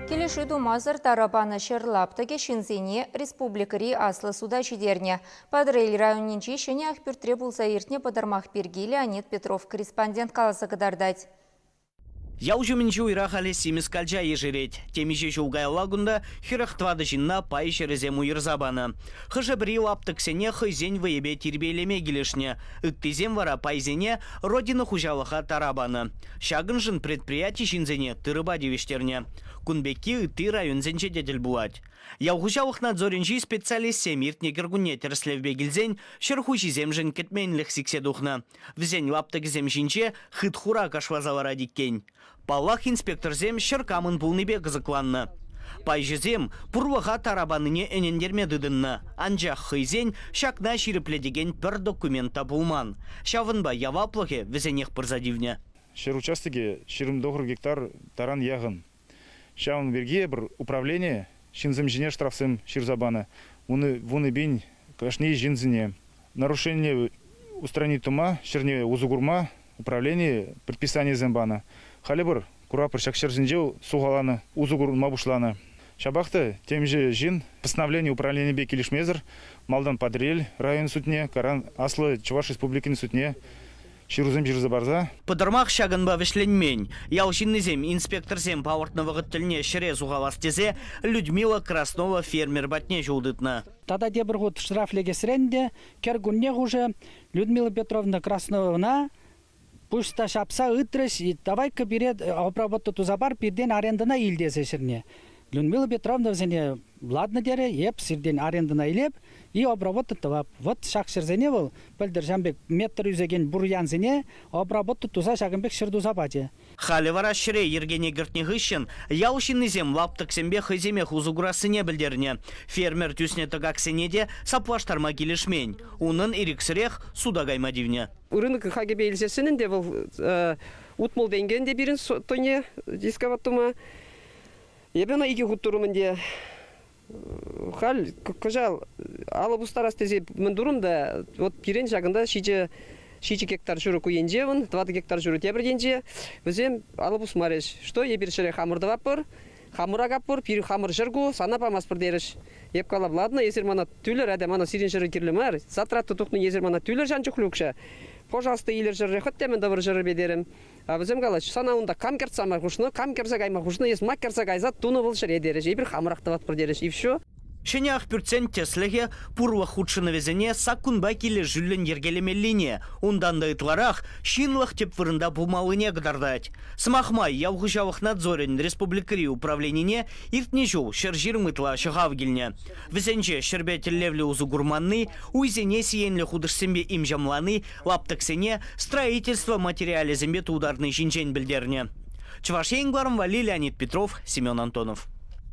Килӗшӳ тумасӑр тара панӑ ҫӗр лаптӑкӗ ҫынсене республикӑри Аслӑ суда ҫитернӗ. Патӑрьел районӗнчи Ҫӗнӗ Ахпӳртре пулса иртнӗ пӑтӑрмах пирки Леонид Петров корреспондент каласа кӑтартать. Ял ҫумӗнчи уйра халӗ симӗс калча ешерет. Темиҫе ҫул каялла кунта 44 ҫынна пай ҫӗрӗсем уйӑрса панӑ. Хӑшӗ-пӗри лаптӑксене хӑйсен вӑйӗпе тирпейлеме килӗшнӗ, ыттисем вара пайсене Родина хуҫалӑха тара панӑ. Ҫакӑншӑн предприяти ҫынсене тырӑпа тивӗҫтернӗ. Кун пекки ытти районсенче те тӗл пулать. Ял хуҫалӑх надзорӗнчи специалистсем иртнӗ кӗркунне тӗрӗслевпе килсен ҫӗр хуҫисемшӗн кӗтменлӗх сиксе тухнӑ. Вӗсен лаптӑкӗсем ҫинче хыт-хура кашласа ларать иккен. Паллах, инспекторсем ҫӗр камӑн пулнипе кӑсӑкланнӑ. Пайҫӑсем пурлӑха тара панине ӗнентерме тытӑннӑ, анчах хӑйсен ҫакна ҫирӗплетекен пӗр документ та пулман. Ҫавӑнпа яваплӑхӗ вӗсенех пырса тивнӗ. Ҫӗр участокӗ 29 гектар таран яхӑн. Ҫавӑн пирки эпир управлени ҫынсем ҫине штрафсем ҫырса панӑ. 10,000 кашни ҫынсене. Нарушение устранить тума, ҫӗрне усӑ курма управлени предписанийӗсем панӑ. Халӗ пӗр куратпӑр ҫак ҫӗрсенче сухаланӑ, усӑ курма пуҫланӑ. Ҫапах та темиҫе ҫын постановлени управленипе килӗшмесӗр малтан Патӑрьел район судне, кайран Аслӑ Чӑваш Республикин судне ҫырусем ҫырса парса. Пӑтӑрмах ҫакӑнпа вӗҫленмен. Ял ҫыннисем инспекторсем палӑртнӑ вӑхӑт тӗлне ҫӗре сухалас тесе Людмила Краснова фермер патне ҫул тытнӑ. Тата тепӗр хут штраф лекесрен те кӗркунне хушӑ Людмила Петровна Красновӑна пуҫ та ҫапса ыйтрӗҫ, давай-ка пире обработка туса пар, пиртен арендӑна ил тесе ҫӗрне. Людмила Петровна вӗсене ладно терӗ, эп сиртен арендӑна илеп и обработка тӑвап. Вот ҫак ҫӗрсене вӑл пӗлтӗр ҫавӑн пек метр ӳсекен бурьянсене обработка туса ҫакӑн пек ҫӗр туса пачӗ. Халӗ вара ҫӗре йӗркене кӗртнӗ хыҫҫӑн ял ҫыннисем лаптӑксемпе хӑйсемех усӑ курассине пӗлтернӗ. Фермер тӳснӗ тӑкаксене те саплаштарма килӗшмен. Унӑн ирӗксӗрех суда кайма тивнӗ. Рынок хакӗпе илсессӗн ӗнтӗ вӑл 60 тенкӗ ӗнтӗ пирӗн тонне дисковать тума. Эпӗ ӑна икӗ хут турӑм ӗнтӗ. Халь кӑҫал алӑ пустарас тесе мӗн турӑм та, вот пирӗн ҫакӑнта ҫичӗ ҫичӗ гектар ҫурӑ ку енче вон, 4 гектар ҫурӑ тепӗр енче. Вӗсем алӑ пусмарӗҫ. Что эпир ҫӗре хамӑр тӑватпӑр, хамӑр акатпӑр, пирӗн хамӑр ҫӗр ку, сана памастпӑр терӗҫ. Эп калап, ладно, эсир мана тӳлӗр, атя мана сирӗн ҫӗрӗ кирлӗ мар, затрата тухнине эсир мана тӳлӗр ҫан чухлӗ укҫа. Пожалуйста, илӗр ҫӗрре, хӑть те мӗн тӑвӑр ҫӗрӗпе терӗм. А вӗсем калаҫҫӗ, сана унта кам кӗртсе ма хушнӑ, кам кӗрсе кайма хушнӑ, эс ма кӗрсе кайса тунӑ вӑл ҫӗре терӗҫ. Эпир хамӑрах тӑватпӑр терӗҫ, и все. Ҫӗнӗ Ахпӳртсен тӗслӗхӗ пурлӑх хутшӑнӑвӗсене саккунпа килӗшӳллӗн йӗркелемеллине, унтан та ытларах ҫынлӑх тӗп вырӑнта пулмаллине кӑтартать. Сӑмах май, ял хуҫалӑх надзорӗн республикӑри управленине иртнӗ ҫул 120 ытла ҫӑхав килнӗ. Вӗсенче ҫӗрпе тӗллевлӗ усӑ курманни, уйсене сиенлӗ хутӑшсемпе имҫамлани, лаптӑксене строительство материалӗсемпе тултарни ҫинчен пӗлтернӗ. Чӑваш Ен кӑларӑм валли Леонид Петров, Семен Антонов.